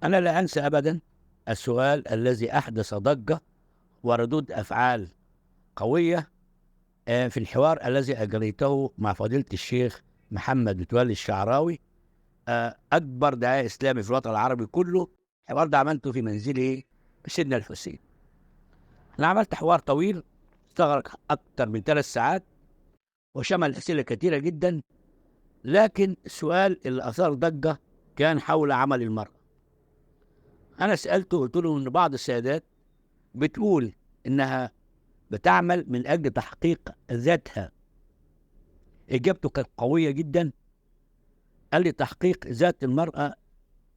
أنا لا أنسى أبدا السؤال الذي أحدث ضجة وردود أفعال قوية في الحوار الذي أجريته مع فضيلة الشيخ محمد متولي الشعراوي، أكبر داعية إسلامي في الوطن العربي كله. الحوار ده عملته في منزله سيدنا الحسين. أنا عملت حوار طويل استغرق أكثر من 3 ساعات وشمل أسئلة كثيرة جدا، لكن السؤال اللي أثار ضجة كان حول عمل المرأة. أنا سألته قلت له إن بعض السيدات بتقول إنها بتعمل من أجل تحقيق ذاتها. إجابته كانت قوية جدا، قال لي تحقيق ذات المرأة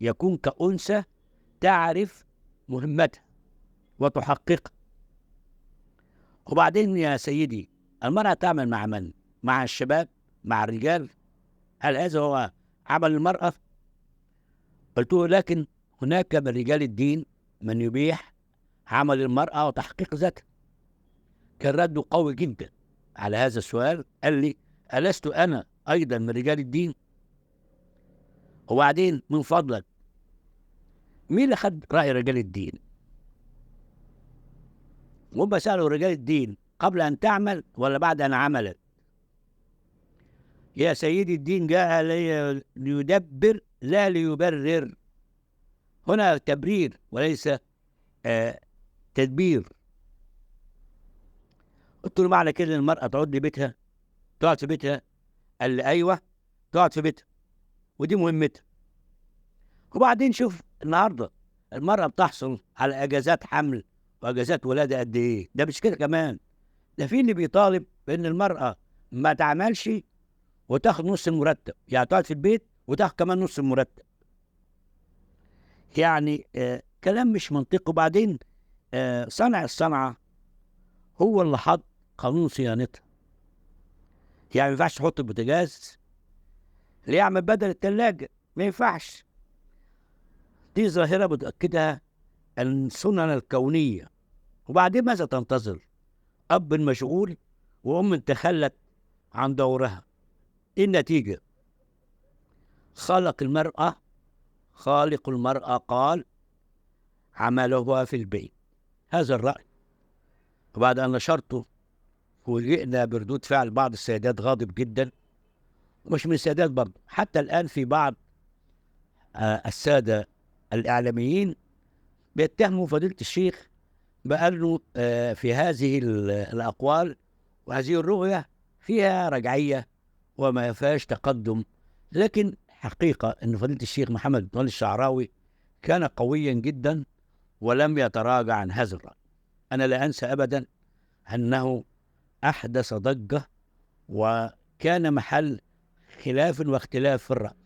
يكون كأنثى تعرف مهمتها وتحققها. وبعدين يا سيدي المرأة تعمل مع من؟ مع الشباب؟ مع الرجال؟ هل هذا هو عمل المرأة؟ قلت له لكن هناك من رجال الدين من يبيح عمل المرأة وتحقيق ذاتها. كان رده قوي جدا على هذا السؤال، قال لي ألست أنا أيضا من رجال الدين؟ وبعدين من فضلك مين اللي خد رأي رجال الدين؟ وهم سألوا رجال الدين قبل أن تعمل ولا بعد أن عملت؟ يا سيدي الدين جاء ليدبر لا ليبرر. هنا تبرير وليس تدبير. قلت له معنى كده المرأة تقعد لبيتها، تقعد في بيتها؟ قال لي أيوة تقعد في بيتها ودي مهمتها. وبعدين شوف النهاردة المرأة بتحصل على أجازات حمل وأجازات ولادة قد إيه؟ ده مش كده كمان، ده في اللي بيطالب بأن المرأة ما تعملش وتاخد نص المرتب، يعني تقعد في البيت وتاخد كمان نص المرتب. يعني كلام مش منطقي. وبعدين صنع الصنعة هو اللي حط قانون صيانتها، يعني ما ينفعش تحط البوتاجاز اللي يعمل بدل الثلاجة، ما ينفعش. دي ظاهرة بتأكدها السنن الكونية. وبعدين ماذا تنتظر؟ أب مشغول وأم تخلت عن دورها، إيه النتيجة؟ خلق المرأة، خالق المرأة قال عملها في البيت. هذا الرأي وبعد أن نشرته فوجئنا بردود فعل بعض السيدات غاضب جدا، مش من السيدات برضه، حتى الآن في بعض السادة الإعلاميين بيتهموا فضيلة الشيخ بأنه في هذه الأقوال وهذه الرؤية فيها رجعية وما فيهاش تقدم. لكن حقيقة أن فضيلة الشيخ محمد متولي الشعراوي كان قويا جدا ولم يتراجع عن هذا الرأي. أنا لا أنسى أبدا أنه أحدث ضجة وكان محل خلاف واختلاف في الرأي.